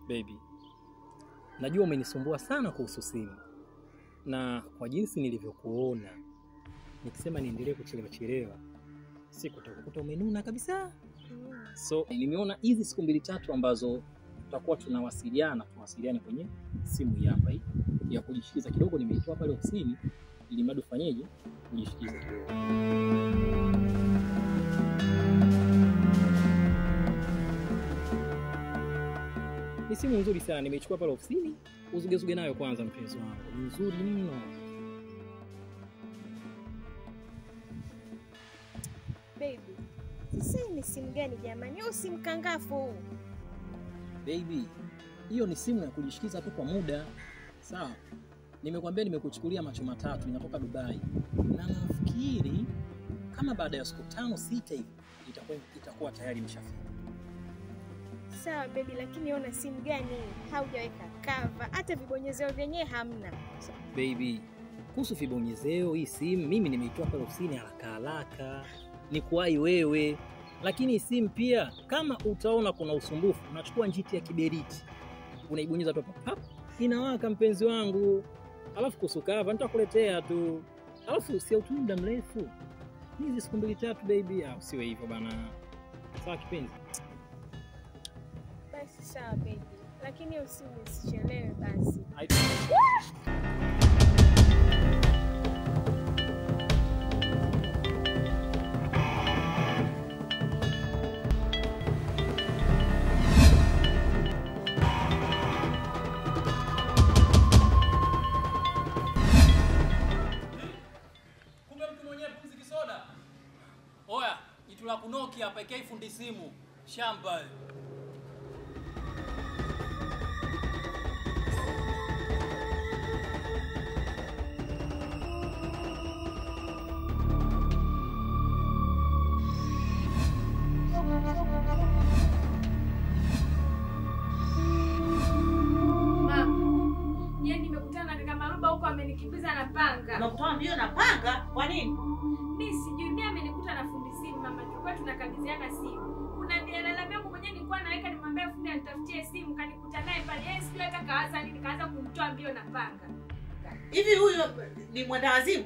Baby, najua umenisumbua sana kuhusu simu. Na kwa jinsi nilivyokuona, nikisema niendelee kuchelewa chelewa, siku utakukuta umenuna kabisa. So, nimeona hizi siku mbili tatu ambazo tutakuwa tunawasiliana, tuwasiliane kwenye simu hii hapa hii ya kujishikiza kidogo. Nimeitoa pale ofisini ili mradi ufanyeje, kujishikiza kidogo. Ni simu nzuri sana, nimeichukua pale ofisini. Uzugezuge nayo kwanza mpenzi wangu. Ni nzuri mno. Baby, sasa ni simu gani jamani? Au simu kangafu huu? Baby, hiyo ni simu ya kujishikiza tu kwa muda. Sawa. Nimekwambia nimekuchukulia macho matatu, inatoka Dubai. Na nafikiri kama baada ya siku 5-6 hivi itakuwa tayari imeshafika. Sawa baby, lakini ona simu gani? Haujaweka cover, hata vibonyezeo vyenyewe hamna. Baby, kuhusu vibonyezeo hii simu mimi nimeitoa pale ofisini haraka haraka. Ni kuwahi wewe. Lakini simu pia kama utaona kuna usumbufu, unachukua njiti ya kiberiti. Unaibonyeza tu pap, inawaka mpenzi wangu. Alafu kuhusu cover nitakuletea tu. Alafu si utumie muda mrefu. Hizi siku 2-3 baby, au siwe hivyo bana. Sawa kipenzi. Basi sawa baby, lakini usichelewe basi. Kumbe mtu mwenyewe pumzi kisoda. Oya, itula kunoki hapa ikai fundi simu. Shamba. Amenikimbiza na panga. Unakutana mbio na panga? Kwa nini? Mimi sijui, mimi amenikuta na fundi simu mama. Tulikuwa tunakabidhiana simu. Kuna vielela vyangu mwenyewe nilikuwa naweka, nimwambia fundi anitafutie simu, kanikuta naye pale. Yeye sijui hata kawaza nini, kaanza kumtoa mbio na panga. Hivi huyo ni mwendawazimu?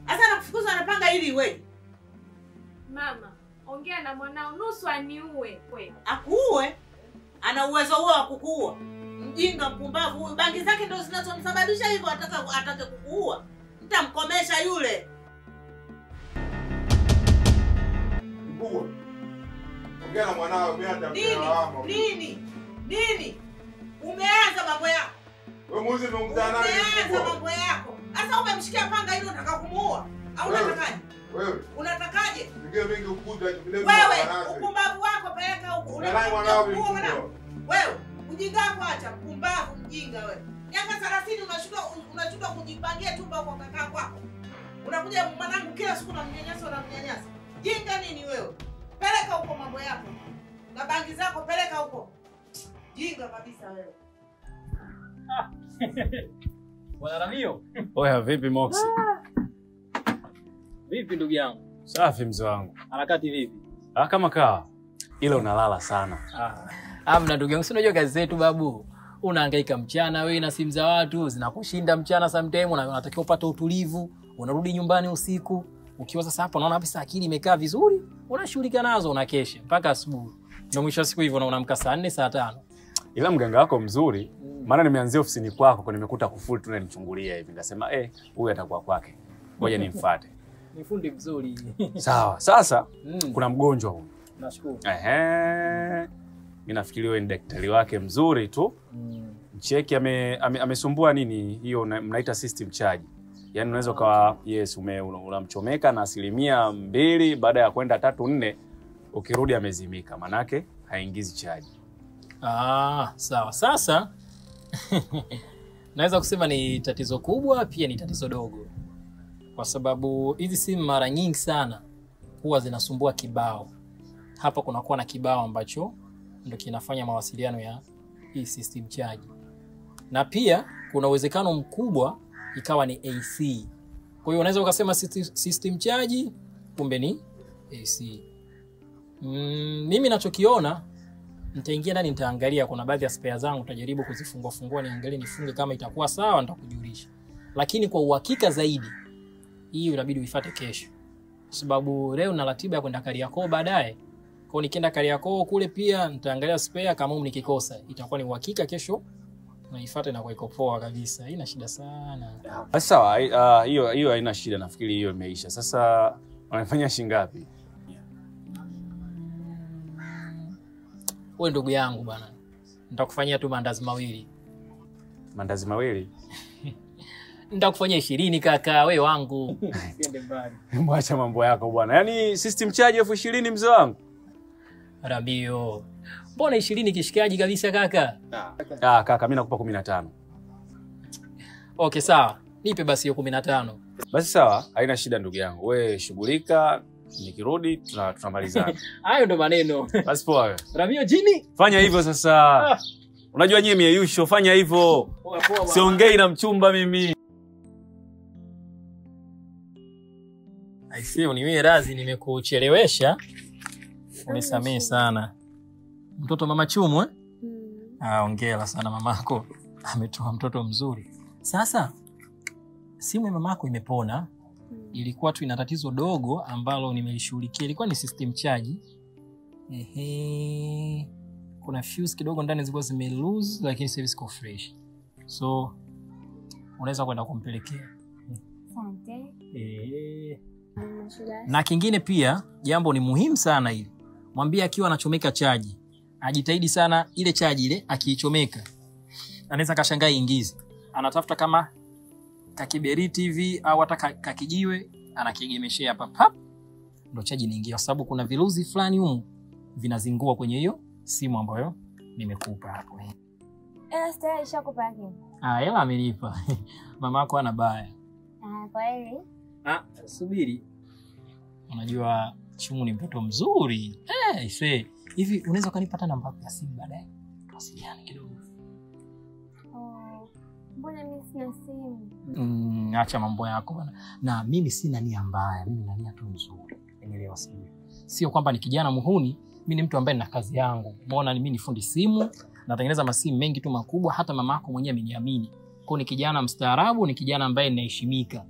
Sasa anakufukuza na panga ili iweje? Mama, ongea na mwanao nusu aniue. Akuue? Ana uwezo huo wa kukuua? Mjinga mpumbavu huyu, bangi zake ndio zinazomsababisha hivyo, atake kukuua. Nitamkomesha yule. Mkubwa. Ongea na mwanao, mimi nitamlawama. Nini? Nini? Umeanza mambo yako. Wewe muuzi umemzaa nani? Umeanza mambo yako. Sasa umemshikia panga ili unataka kumuua au unatakaje? Wewe. Unatakaje? Nige mingi ukuta vile vile. Wewe upumbavu wako peleka huko. Unataka mwanao. Wewe ujinga wako acha, pumbavu mjinga wewe. Miaka 30 unashuka kujipangia tumba kwa kaka kwako. Unakuja mwanangu kila siku unamnyanyasa unamnyanyasa. Jinga nini wewe? Peleka huko mambo yako. Na bangi zako peleka huko. Jinga kabisa wewe. Bwana Ramio. Oya vipi Moxie? Vipi ndugu yangu? Safi mzee wangu. Harakati vipi? Ah, kama kaa. Ila unalala sana. Amna ndugu yangu, si unajua kazi zetu babu. Unahangaika mchana wewe na simu za watu zinakushinda mchana sometimes, unatakiwa upate utulivu, unarudi nyumbani usiku. Ukiwa sasa hapo unaona kabisa akili imekaa vizuri, unashughulika nazo unakesha mpaka asubuhi. Na mwisho wa siku hivyo unaamka saa 4 saa 5. Ila mganga wako mzuri, maana nimeanzia ofisini kwako kwa nimekuta kufuli tu nanichungulia hivi nikasema huyu atakuwa kwake. Ngoja nimfuate. Ni fundi mzuri. Sawa. Sasa kuna mgonjwa huyu. Nashukuru. Ehe. Mimi nafikiri wewe ni daktari wake mzuri tu. Mcheki amesumbua nini hiyo mnaita system charge. Yaani unaweza ukawa yes unamchomeka na 2% baada ya kwenda 3 4 ukirudi amezimika, manake haingizi charge. Ah, sawa. Sasa naweza kusema ni tatizo kubwa pia ni tatizo dogo. Kwa sababu hizi simu mara nyingi sana huwa zinasumbua kibao. Hapa kuna kuwa na kibao ambacho ndio kinafanya mawasiliano ya hii system charge. Na pia kuna uwezekano mkubwa ikawa ni AC. Kwa hiyo unaweza ukasema system charge kumbe ni AC. Mimi nachokiona nitaingia ndani nitaangalia, kuna baadhi ya spare zangu nitajaribu kuzifungua fungua niangalie nifunge, kama itakuwa sawa nitakujulisha. Lakini kwa uhakika zaidi hiyo inabidi uifuate kesho. Sababu leo na ratiba ya kwenda Kariakoo baadaye. Kwa hiyo nikienda Kariakoo kule pia nitaangalia spare, kama humu nikikosa itakuwa ni uhakika kesho naifuate na kwa poa kabisa. Haina shida sana. Basi sawa, hiyo haina shida, nafikiri hiyo imeisha. Sasa wanafanya shilingi ngapi? Wewe ndugu yangu bwana, nitakufanyia tu mandazi mawili. Mandazi mawili? Nitakufanyia 20 kaka, wewe wangu. Siende mbali. Mwacha mambo yako bwana. Yaani system charge 20,000 mzee wangu. Ramio. Mbona 20 kishikaji kabisa kaka? Ah kaka, mimi nakupa 15. Okay sawa. Nipe basi hiyo 15. Basi sawa, haina shida ndugu yangu. Wewe shughulika, nikirudi tunamalizana. Hayo ndo maneno. Basi poa wewe. Ramio jini. Fanya hivyo sasa. Unajua nyie mieyusho, fanya hivyo. Siongei na mchumba mimi. I see, uniwie razi nimekuchelewesha. Unisamee sana. Mtoto mama Chumu eh? Ah, hongera sana mamako. Ametoa mtoto mzuri. Sasa simu ya mamako imepona. Ilikuwa tu ina tatizo dogo ambalo nimelishughulikia. Ilikuwa ni system charge. Ehe. Kuna fuse kidogo ndani zilikuwa zime loose, lakini service iko fresh. So unaweza kwenda kumpelekea. Asante. Na kingine pia jambo ni muhimu sana hili. Mwambie akiwa anachomeka chaji, ajitahidi sana ile chaji ile akiichomeka. Anaweza kashangaa ingize. Anatafuta kama kakiberiti hivi au hata kakijiwe anakiegemeshea hapa pap, ndo chaji inaingia, kwa sababu kuna viruzi fulani humu vinazingua kwenye hiyo simu ambayo nimekupa hapo. Sasa ishakupa yake. Ah, hela amenipa. Mama yako ana baya. Ah, kweli? Ah, subiri. Unajua Chumu ni mtoto mzuri. Ise. Hivi unaweza kunipata namba yako ya simu baadaye? Tuwasiliane kidogo. Oh, mbona mimi sina simu? Acha mambo yako bwana. Na mimi sina nia mbaya, mimi na nia tu nzuri. Unielewa sio? Sio kwamba ni kijana muhuni, mimi ni mtu ambaye nina kazi yangu. Umeona mimi ni fundi simu, natengeneza masimu mengi tu makubwa, hata mamako mwenyewe ameniamini. Kwa ni kijana mstaarabu, ni kijana ambaye ninaheshimika.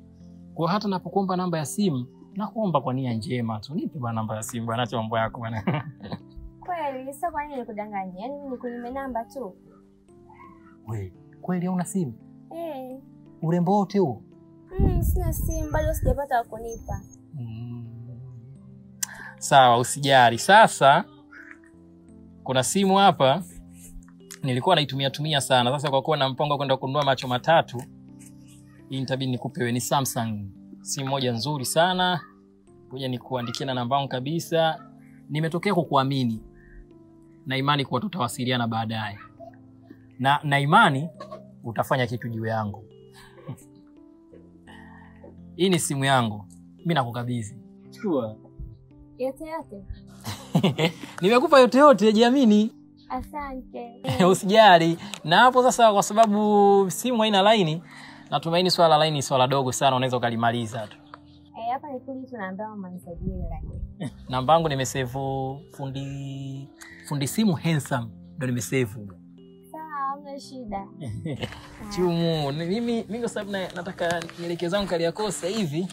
Kwa hata napokuomba namba ya simu, nakuomba kwa nia njema tu. Nipe bwana namba ya simu bwana, acha mambo yako bwana. Kweli, sasa kwa nini nikudanganye? Yaani mimi nikunyime namba tu. Wewe, kweli hauna simu? Urembo wote huo? Sina simu, bado sijapata wa kunipa. Sawa, usijali. Sasa kuna simu hapa nilikuwa naitumia tumia sana. Sasa kwa kuwa na mpango kwenda kununua macho matatu, hii nitabidi nikupe wewe. Ni Samsung. Simu moja nzuri sana. Ngoja nikuandikie na namba yangu kabisa. Nimetokea kukuamini. Na imani kuwa tutawasiliana baadaye. Na imani utafanya kitu juu yangu. Hii ni simu yangu. Mimi nakukabidhi. Chukua. Yote yote. Nimekupa yote yote, jiamini. Asante. Usijali. Na hapo sasa kwa sababu simu haina line, natumaini swala la line swala dogo sana unaweza ukalimaliza tu. Hapa ni kuli tunaambia mama nisajili line. Namba yangu nimesave fundi simu handsome ndio nimesave. Sawa, hamna shida. Chumu, mimi kwa sababu nataka nielekee zangu Kariakoo sasa hivi.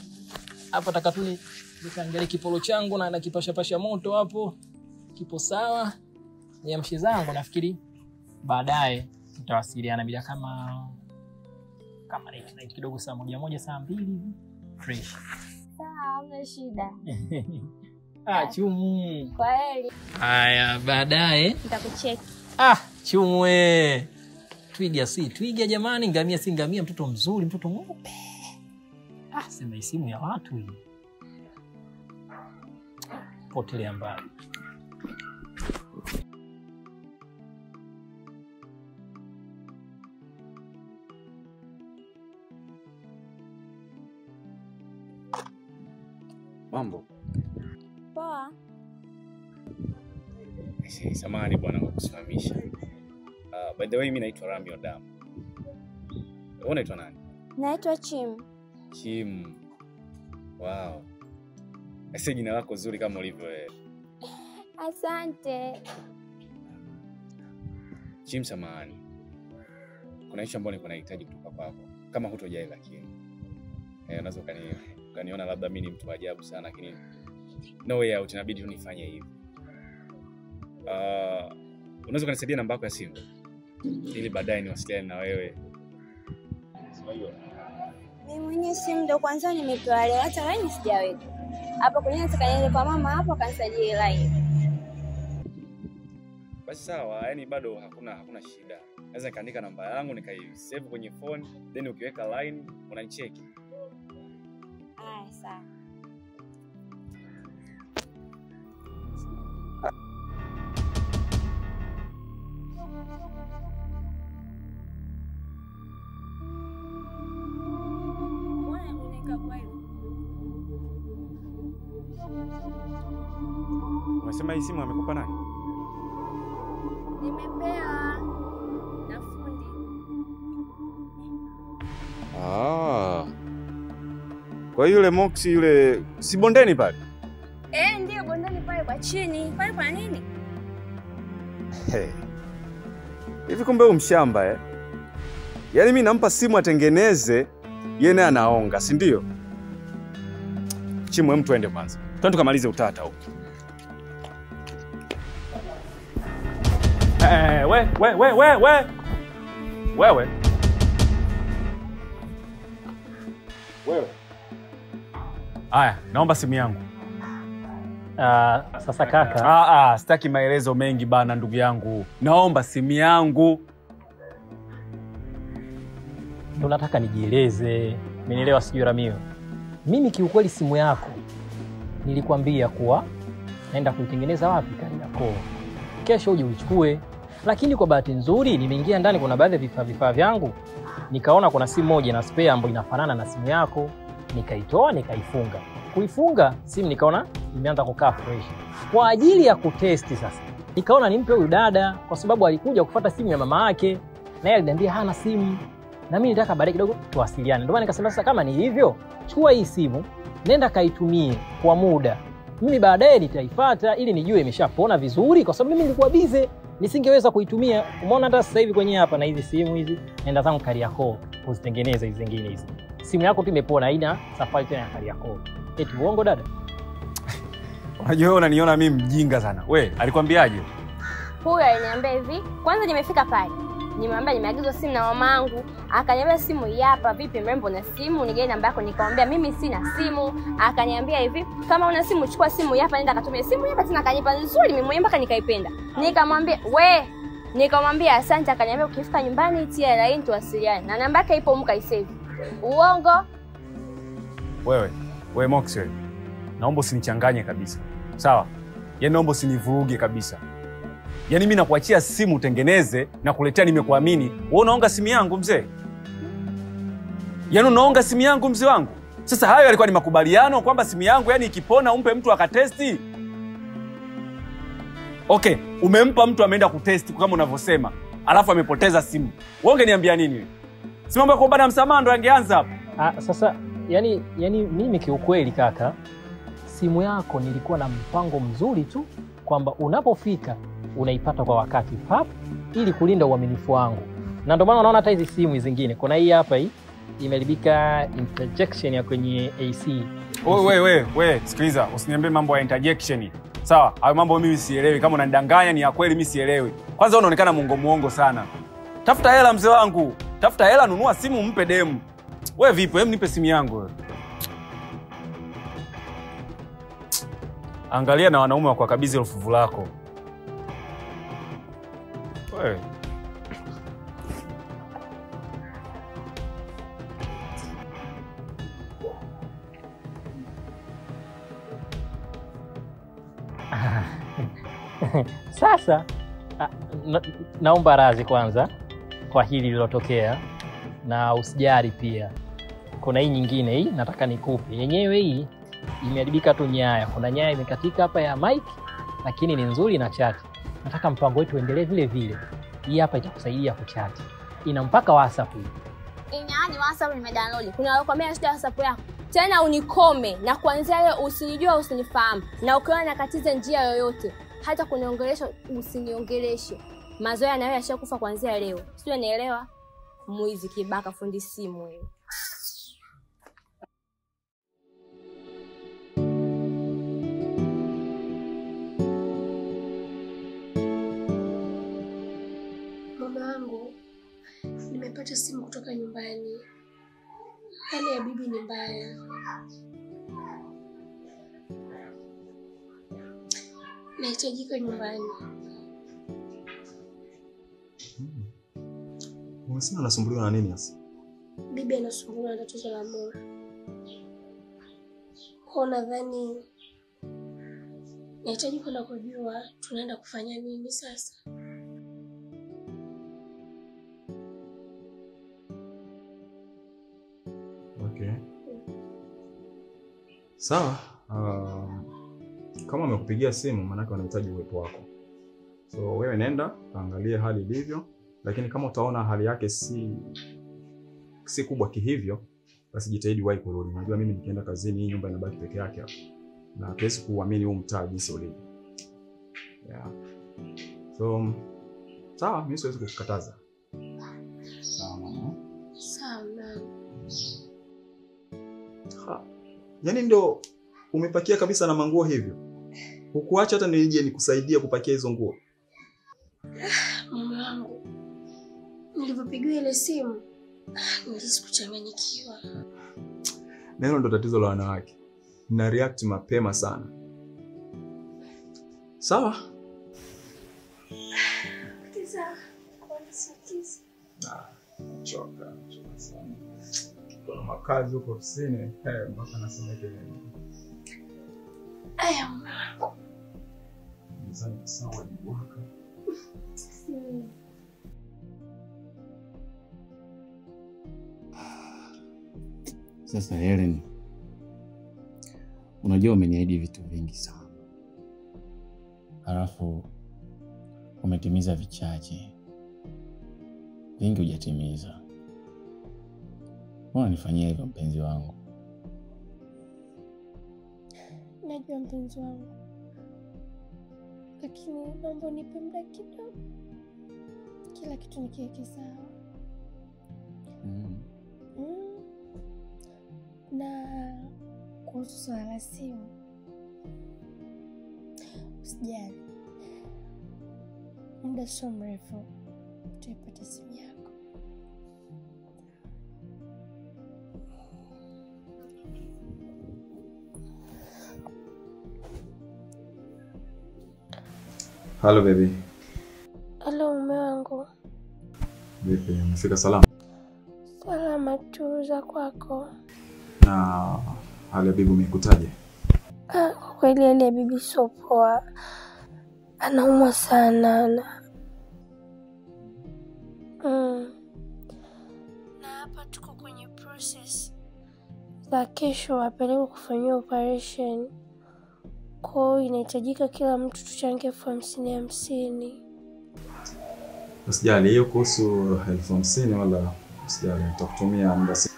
Hapa nataka tu nikaangalie kipolo changu na nakipasha pasha moto hapo. Kipo sawa. Niamshe zangu nafikiri baadaye tutawasiliana bila kama late night kidogo saa 1 saa 2 hivi. Fresh. Sawa, hamna shida. Ah, Chumu. Kwaheri. Haya, baadaye nitakucheki. Ah, Chumu we. Twiga si twiga jamani, ngamia si ngamia, mtoto mzuri, mtoto mweupe. Ah, sema simu ya watu hii. Potelea mbali. Mambo. Poa. Samahani bwana kwa kusimamisha. By the way mimi naitwa Rami Odam. Wewe unaitwa nani? Naitwa Chim. Chim. Wow. Ese jina lako zuri kama ulivyo wewe. Asante. Chim, samahani. Kuna issue ambayo nilikuwa nahitaji kutoka kwako. Kama hutojali lakini. Unaweza ukaniona labda mimi ni mtu wa ajabu sana lakini no way out, inabidi unifanye hivi. Unaweza kunisaidia namba yako ya simu ili baadaye niwasiliane na wewe. Unajua? Mimi mwenyewe simu ndo kwanza nimepewa leo, hata line sijaweka. Hapo kwenye nataka niende kwa mama hapo akanisajili line. Basi sawa, yani bado hakuna shida. Naweza nikaandika namba yangu nikaisave kwenye phone, then ukiweka line unanicheki. Aya, sawa. Umesema hii simu amekupa nani? Nimepewa na fundi. Kwa yule Moxie yule si bondeni pale? Ndio bondeni pale kwa chini. Pale kwa nini? Hey. Hivi kumbe huyu mshamba eh? Yaani mimi nampa simu atengeneze, yeye naye anaonga, si ndio? Chimwe, mtu aende kwanza. Twende tukamalize utata huko. We. Wewe. Wewe. Aya, naomba simu yangu. Sasa kaka. Sitaki maelezo mengi bana ndugu yangu. Naomba simu yangu. Ndio nataka nijieleze. Umenielewa sijui Ramio? Mimi kiukweli simu yako nilikwambia kuwa naenda kuitengeneza wapi Kariakoo. Kesho uje uichukue. Lakini kwa bahati nzuri nimeingia ndani kuna baadhi ya vifaa vyangu. Nikaona kuna simu moja na spare ambayo inafanana na simu yako. Nikaitoa nikaifunga. Kuifunga simu nikaona imeanza kukaa fresh. Kwa ajili ya kutesti sasa. Nikaona nimpe huyu dada kwa sababu alikuja kufuata simu ya mama yake na yeye aliniambia hana simu. Na mimi nitaka baadaye kidogo tuwasiliane. Ndio maana nikasema sasa kama ni hivyo, chukua hii simu, nenda kaitumie kwa muda. Mimi baadaye nitaifuata ili nijue imeshapona vizuri kwa sababu mimi nilikuwa busy, nisingeweza kuitumia. Umeona hata sasa hivi kwenye hapa na hizi simu hizi, nenda zangu Kariakoo kuzitengeneza hizi zingine hizi. Simu yako tu imepona, haina safari tena ya Kariakoo. Eti uongo dada? Unajua wewe unaniona mimi mjinga sana. We, alikwambiaje? Huyu aliniambia hivi, kwanza nimefika pale. Nimemwambia nimeagizwa simu na mamangu, akaniambia simu hii hapa, vipi mrembo na simu, nigeni namba yako. Nikamwambia mimi sina simu. Akaniambia hivi, kama una simu chukua simu hii hapa, nenda katumie simu hii hapa tena. Akanipa nzuri mimi mwenyewe mpaka nikaipenda. Nikamwambia we, nikamwambia asante. Akaniambia ukifika nyumbani tia line tuwasiliane. Na namba yake ipo mkaisave. Uongo? Wewe Mox wewe. Naomba usinichanganye kabisa. Sawa? Yaani naomba usinivuruge kabisa. Yaani mimi nakuachia simu utengeneze na kuletea, nimekuamini. Wewe unaonga simu yangu mzee. Yaani unaonga simu yangu mzee wangu. Sasa hayo yalikuwa ni makubaliano kwamba simu yangu yani ikipona umpe mtu akatesti. Okay, umempa mtu ameenda kutesti kama unavyosema, alafu amepoteza simu. Wewe ungeniambia nini wewe? Si mambo ya kuomba msamaha ndo angeanza hapo. Sasa yani mimi kiukweli kaka, simu yako nilikuwa na mpango mzuri tu kwamba unapofika unaipata kwa wakati pap ili kulinda uaminifu wangu. Na ndio maana unaona hata hizi simu zingine, kuna hii hapa hii imeharibika interjection ya kwenye AC. Wewe, sikiliza, usiniambie mambo ya interjection. Sawa, hayo mambo mimi sielewi. Kama unanidanganya ni ya kweli mimi sielewi. Kwanza unaonekana muongo sana. Tafuta hela mzee wangu. Tafuta hela, nunua simu mpe demu. Wewe vipi? Hebu nipe simu yangu wewe. Angalia na wanaume wa kuwakabidhi elfu lako. Wewe. Sasa naomba radhi kwanza kwa hili lililotokea, na usijali pia. Kuna hii nyingine hii nataka nikupe. Yenyewe hii imeharibika tu nyaya. Kuna nyaya imekatika hapa ya mic, lakini ni nzuri na chat. Nataka mpango wetu uendelee vile vile. Hii hapa itakusaidia kuchat. Ina mpaka WhatsApp hii. Ina ni WhatsApp nimedownload. Kuna walokuambia shida WhatsApp yako. Tena unikome na kuanzia leo usinijua usinifahamu. Na ukiona nakatiza njia yoyote, hata kuniongelesha usiniongeleshe. Mazoea na wewe yashakufa kuanzia leo. Sio, unielewa? Mwizi kibaka fundi simu wewe. Mama yangu, nimepata simu kutoka nyumbani. Hali ya bibi ni mbaya. Nahitajika nyumbani. Umesema anasumbuliwa na nini hasa? Bibi anasumbuliwa na tatizo la moyo. Kwa nadhani nahitaji kwenda kujua tunaenda kufanya nini sasa. Okay. Sawa. Kama amekupigia simu maana yake wanahitaji uwepo wako. So wewe nenda angalie hali ilivyo, lakini kama utaona hali yake si kubwa kihivyo, basi jitahidi wahi kurudi. Unajua mimi nikienda kazini hii nyumba inabaki peke yake hapa. Na hatuwezi kuamini huu mtaa jinsi ulivyo. Yeah. So sawa, mimi siwezi kukukataza. Sawa mama. Sawa mama. Ha. Yaani ndio umepakia kabisa na manguo hivyo? Hukuacha hata nije nikusaidie kupakia hizo nguo? Mama wangu, nilipopigiwa ile simu nilihisi kuchanganyikiwa. Na hilo ndo tatizo la wanawake. Na react mapema sana. Sawa? Kiza, kwa nisikize. Choka sana. Kuna makazi huko ofisini, mpaka nasema kelele. Aya mama wangu. Mzani sawa ni wako. Sasa Helen, unajua umeniahidi vitu vingi sana. Halafu umetimiza vichache. Vingi hujatimiza. Mbona nifanyia hivyo mpenzi wangu? Najua mpenzi wangu. Lakini naomba unipe muda kidogo. Kila kitu nikiweke sawa. Na kuhusu swala la simu, usijali. Muda sio mrefu utaipata simu yako. Hello baby. Hello mume wangu. Vipi, umefika salama? Salama tu, za kwako? Na hali ya bibi umekutaje? Kwa kweli hali ya bibi sio poa. Anaumwa sana na na hapa tuko kwenye process za kesho apelekwe kufanyiwa operation. Kwa hiyo inahitajika kila mtu tuchange 50,000. Usijali hiyo kuhusu 50,000 wala usijali, nitakutumia muda si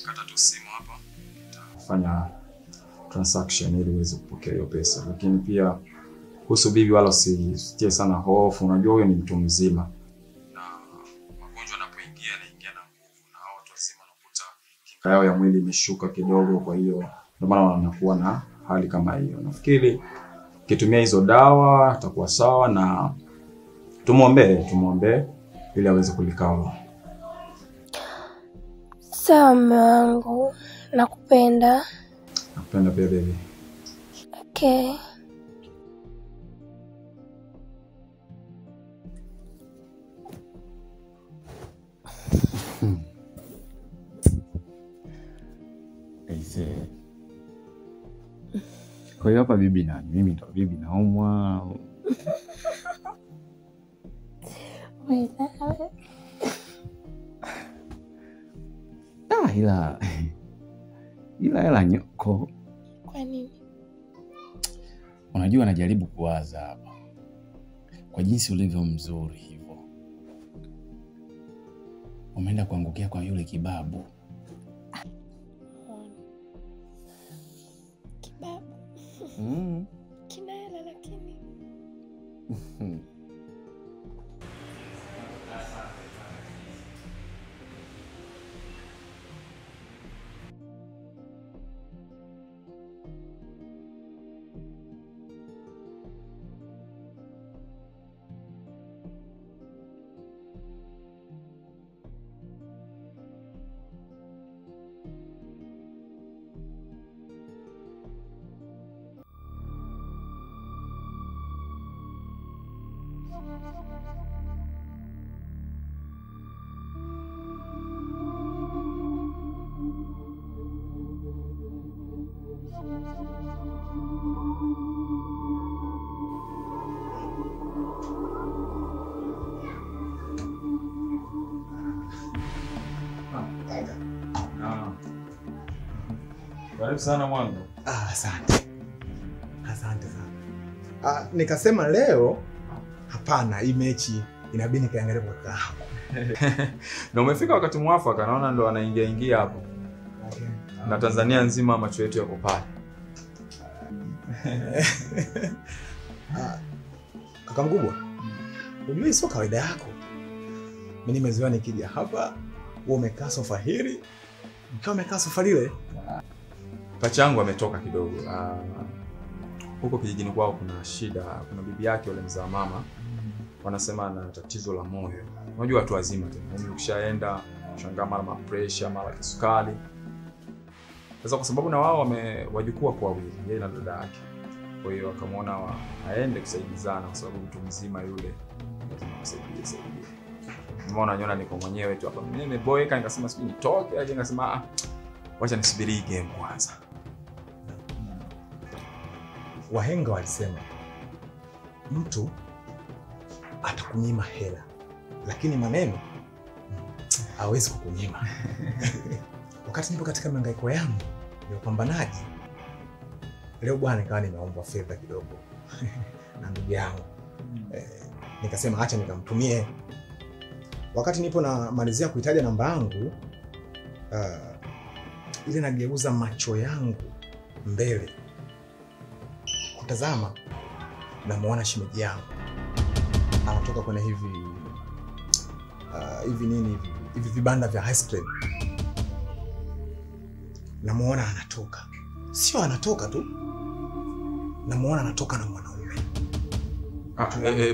kata tu simu hapa, nitafanya transaction ili uweze kupokea hiyo pesa. Lakini pia kuhusu bibi wala usitie sana hofu, unajua huyo ni mtu mzima. Na magonjwa yanapoingia yanaingia na nguvu, na hao watu wazima wanakuta kinga yao ya mwili imeshuka kidogo, kwa hiyo ndio maana wanakuwa na hali kama hiyo. Nafikiri kitumia hizo dawa atakuwa sawa, na tumuombe ili aweze kulikava. Sawa mume wangu, nakupenda. Nakupenda pia baby. Okay. Aise. Kwa hiyo hapa bibi nani? Mimi ndo bibi naumwa. Ila ila nyoko. Kwa nini? Unajua najaribu kuwaza hapa. Kwa jinsi ulivyo mzuri hivyo. Umeenda kuangukia kwa yule kibabu. Kibabu. Kina hela lakini. Karibu sana mwanangu. Asante. Asante sana. Nikasema leo hapana, hii mechi inabidi nikaangalie kwa kaka. Na umefika wakati mwafaka, naona ndo anaingia ingia hapo. Okay. Na Tanzania nzima macho yetu yako pale. Kaka mkubwa, unajua sio kawaida yako. Mimi nimezoea nikija hapa, wewe umekaa sofa hili, nikiwa umekaa sofa lile. Pacha yangu ametoka kidogo. Huko kijijini kwao kuna shida, kuna bibi yake yule mzaa mama. Wanasema ana tatizo la moyo. Unajua watu wazima tena. Umri ukishaenda, ushangaa mara ma pressure, mara kisukari. Sasa kwa sababu na wao wamewajukua kwa wawili, yeye na dada yake. Kwa hiyo akamwona aende kusaidizana kwa sababu mtu mzima yule lazima msaidie saidie. Nimeona nyona niko mwenyewe tu hapa. Mimi nimeboeka nikasema sijui nitoke, aje nikasema wacha nisubiri hii game kwanza. Wahenga walisema mtu atakunyima hela lakini maneno hawezi kukunyima. Wakati nipo katika mihangaiko yangu ya upambanaji, leo bwana nikawa nimeomba fedha kidogo na ndugu yangu. Nikasema acha nikamtumie. Wakati nipo na malizia kuitaja namba yangu, ile nageuza macho yangu mbele kutazama, namuona shemeji yangu anatoka kwenye hivi hivi nini hivi vibanda vya ice cream. Namuona anatoka, sio anatoka tu, namuona anatoka na mwanaume.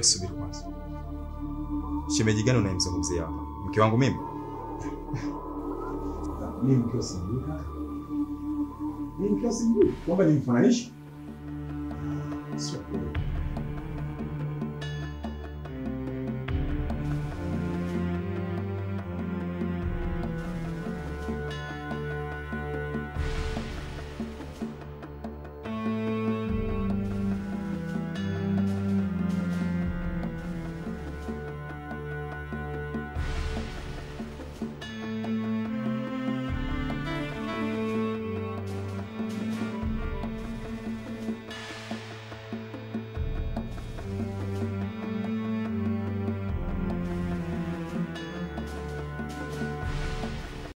Subiri kwanza. Shemeji gani unayemzungumzia hapa? Mke wangu mimi? Mimi mkeo simjui kaka. Mimi mkeo simjui. Kwamba nimfananishe? Sio kweli.